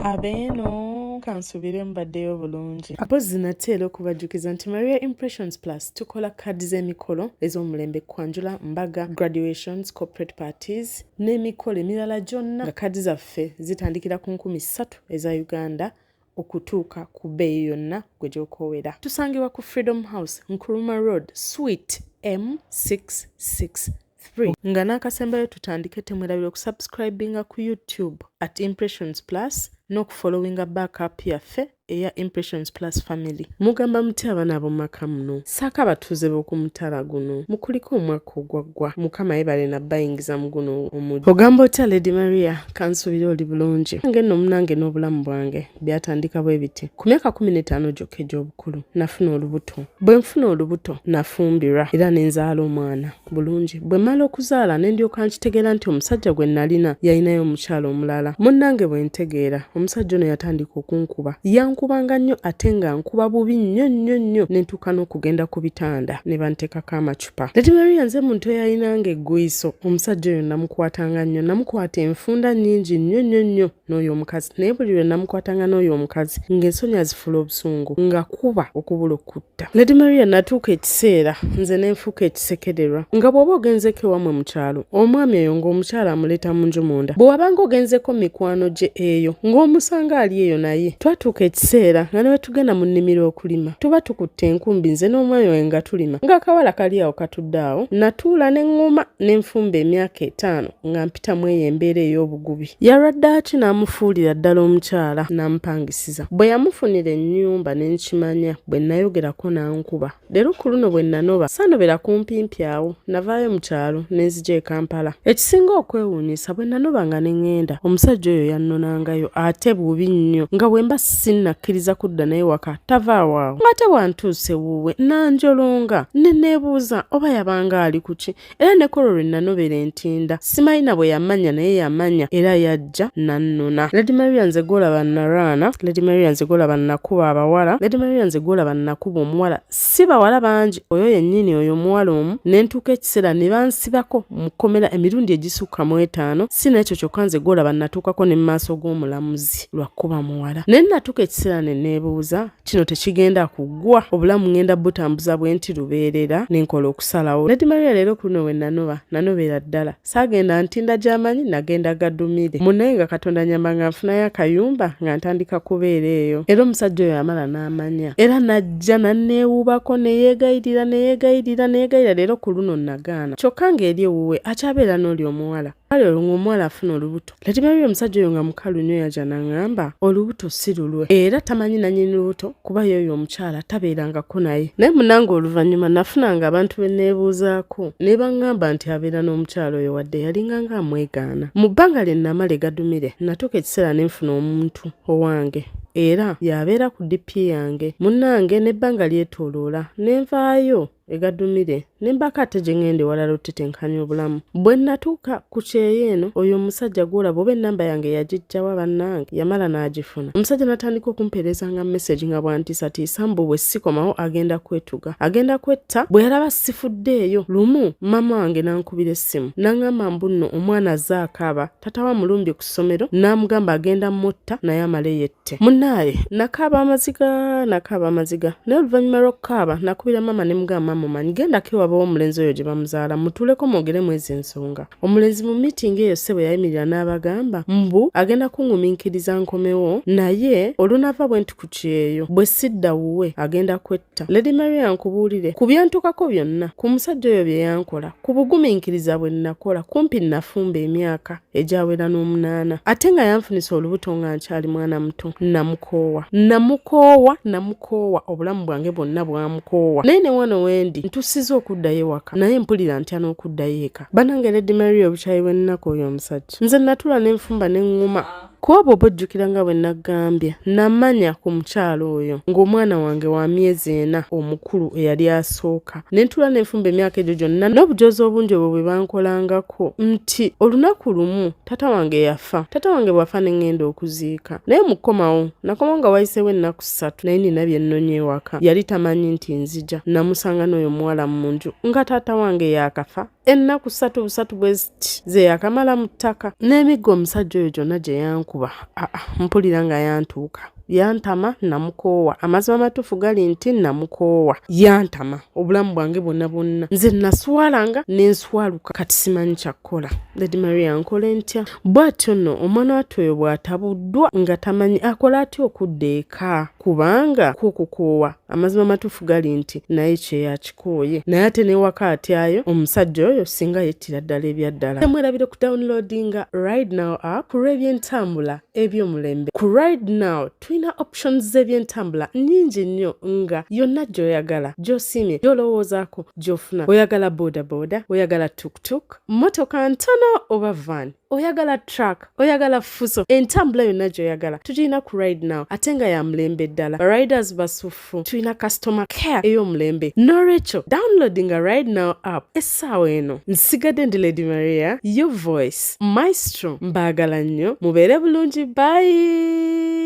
Abeeno kansubire mubaddeyo bulungi. Mpozzi nate era okubajjukiza nti Maria Impressions Plus tukola kaadi z'emikolo ez'omulembe, kwanjula, mbaga, graduations, corporate parties n'emikolo emirala gyonna, nga kaadi zaffe zitandikira ku 3000 eza Uganda okutuuka ku bbeeyi yonna gwe gy'okoowera. Tusangibwa ku Freedom House, Nkrumah Road, Suite M663. Nga n'akasembayo tutandike, temwerabira okusubscribinga ku YouTube at Impressions Plus n'okufollowinga backup yaffe eya Impressions Plus Family. Mugamba mutya abaana ab'omu maka muno? Ssaako abatuuze b'oku mutala guno. Mukuliko omwaka ogwaggwa. Mukama yebale nabbayingiza mu guno omujja. Ogamba otya Lady Maria? Kansubire oli bulungi. Nange nno munange n'obulamu bwange byatandika bwe biti. Ku myaka 15 gyokka egy'obukulu nafuna olubuto. Bwe nfuna olubuto nafumbirwa era ne nzaala omwana bulungi. Bwe mmala okuzaala ne ndyoka nkitegeera nti omusajja gwe nalina yalinayo omukyala omulala. Munnange bwe ntegeera, omusajja ono yatandika okunkuba. Yankubanga nnyo ate nga nkuba bubi nnyo nnyo nnyo ne ntuuka n'okugenda ku bitanda ne banteekako amacupa. Lady Maria nze muntu eyalinanga eggwiiso. Omusajja oyo namukwatanga nnyo, namukwata enfunda nnyingi nnyo nnyo nnyo n'oyo omukazi, naye buli lwe namukwatanga n'oyo omukazi ng'ensonyi azifuula obusungu, nga kuba okubula okutta. Lady Maria natuuka ekiseera nze ne nfuuka ekisekererwa, nga bw'oba ogenzeko ewammwe mu kyalo, omwami oyo ng'omukyala amuleeta mu nju munda. Bwe wabanga ogenzeko mu mikwano gye eyo ng'omusanga ali eyo naye. Twatuuka ekiseera nga ne bwe tugenda mu nnimiro okulima tuba tukutte enkumbi nze n'omwami wange nga tulima, ng'akawala kali awo katudde awo. Natuula ne ŋŋuma ne nfumba emyaka 5 nga mpita mu eyo embeera ey'obugubi. Yalwaddaaki n'amufuulira ddala omukyala n'amupangisiza. Bwe yamufunira ennyumba ne nkimanya, bwe nayogerako n'ankuba. Leero ku luno bwe nanoba, saanobera kumpimpi awo, navaayo mu kyalo ne nzija e Kampala. Ekisinga okwewuunyisa bwe nanobanga ne ŋŋenda, omusajja oyo yannonangayo ate bubi nnyo, nga bwe mba sinnakkiriza kudda naye waka tavaawo awo. Ng'ate bw'antuusa ewuwe n'anjolonga ne neebuuza oba yabanga ali ku ki. Era ne kwolwo lwe nanobera entinda, simanyi na bwe yamanya naye yamanya era yajja n'annona. Lady Maria nze gw'olaba nalwana, Lady Maria nze gw'olaba nakuba abawala, Lady Maria nze gw'olaba nakuba omuwala, si bawala bangi, oyo yennyini oyo omuwala omu, ne ntuuka ekiseera ne bansibako mu kkomera emirundi egisukka mu etaano, si n'ekyo kyokka nze gw'olaba natuukako ne mu maaso g'omulamuzi lwa kukuba muwala. Naye natuuka ekiseera ne neebuuza kino tekigenda kuggwa, obulamu ŋŋenda butambuza bwe nti lubeerera, ne nkola okusalawo. Lady Maria leero ku luno we nanoba, nanobera ddala. Saagenda ntinda gy'amanyi, nagenda gadumire. Munnaye nga Katonda annyamba nga nfunayo akayumba nga ntandika kubeera eyo. Era omusajja oyo yamala n'amanya era n'ajja n'anneewuubako ne yeegayirira ne yeegayirira ne yeegayirira leero ku luno nagaana. Kyokka ng'eri ewuwe akyabeera n'oli omuwala. Kale olwo ng'omuwala afuna olubuto. Lady Maria omusajja oyo nga mukalu nnyo yaja n'aŋŋamba olubuto si lulwe era tamanyi nannyini lubuto kuba y'oyo omukyala tabeerangako naye. Naye munnange oluvannyuma nafunanga abantu be neebuuzaako ne baŋŋamba nti abeera n'omukyala oyo wadde yalinganga amwegaana. Mu bbanga lye namala e Gadumire natuuka ekiseera ne nfuna omuntu owange era y'abeera ku DP yange. Munnange n'ebbanga lyetooloola ne nvaayo e Gadumire ne mbaako ate gye ŋŋenda ewalala otutetenkanya obulamu. Bwe nnatuuka ku kyeyo eno, oyo omusajja gw'olaba oba ennamba yange yagiggya wa bannange, yamala n'agifuna. Omusajja n'atandika okumpeerezanga mesegi nga bw'antiisatiisa mbu bwe sikomawo agenda kwetuga, agenda kwetta. Bwe yalaba sifuddeeyo, lumu maama wange n'ankubira essimu n'aŋŋamba mbu nno omwana azze akaaba, taata we amulumbye ku ssomero n'amugamba agenda mutta naye amale yette. Munnaaye nakaaba amaziga, nakaaba amaziga naye oluvannyuma lw'okukaaba nakubira maama ne mugamba, maama omanyi gendako ewaba w'omulenzi oyo gye bamuzaala mutuuleko mwogeremu ezo ensonga. Omulenzi mu miitingi eyo ssebo yayimirira n'abagamba mbu agenda kungumiikiriza nkomewo naye olunaava bwe nti ku kyeyo bwe sidda wuwe agenda kwetta. Lady Maria nkubuulire ku byantuukako byonna, ku musajja oyo bye yankola, ku bugumiikiriza bwe nnakola kumpi nnafumba emyaka egyawera n'omunaana ate nga yanfunisa olubuto nga nkyali mwana muto. Namukoowa, namukoowa, namukoowa, obulamu bwange bwonna bwamukoowa. Naye ne wano wendi ntusiza okuddayo ewaka naye mpulira ntya n'okuddayo eka. Bannange Lady Maria obukyayi bw'ennaku oyo omusajja. Nze natula ne nfumba ne ŋŋuma. Kuba bw'oba ojjukira nga bwe nagambye, namanya ku mukyala oyo ng'omwana wange wa myezi 4 omukulu eyali asooka. Ne ntuula ne nfumba emyaka egyo gyonna n'obujoozi obungi obwo bwe bankolangako nti olunaku lumu taata wange yafa. Taata wange bw'afa ne ŋŋenda okuziika. Naye mu kukomawo, nakomawo nga wayiseewo ennaku 3 naye nnina bye nnonye ewaka. Yali tamanyi nti nzija. Namusanga n'oyo omuwala mu nju nga taata wange yaakafa. Ennaku ssatu busatu bwe ziti ze yakamala mu ttaka n'emiggo omusajja oyo gyonna gye yankuba, aa mpulira nga yantuuka, yantama, namukoowa. Amazima amatuufu gali nti namukoowa, yantama obulamu bwange bwonna bwonna. Nze naswalanga ne nswaluka, kati simanyi kyakkola. Lady Maria, nkole ntya? Bw'atyo nno omwana wattu oyo bw'atabuddwa nga tamanyi akola atya okudda eka, kubanga kw'okukoowa. Amazima amatuufu gali nti naye kyeyakikooye, naye ate newaka atyayo omusajja oyo singa yettira ddala ebyaddala. Temwerabire ku downloadinga Ride Now app ku lw'ebyentambula eby'omulembe. Ku Ride Now tulina options z'ebyentambula nnyingi nnyo, nga yonna gy'oyagala, gy'osiimye, gy'olowoozaako, gy'ofuna. Oyagala boda boda, oyagala tuktuk, motoka ntono oba van, oyagala truck, oyagala fuso, entambula yonna gy'oyagala tugirina ku Ride Now, ate nga ya mulembe ddala. Riders basufu, tulina customer care ey'omulembe. N'olwekyo downloadinga Ride Now app essaawa eno. Nsigadde ndi Lady Maria, your voice maestro. Mbaagala nnyo, mubeere bulungi, bye.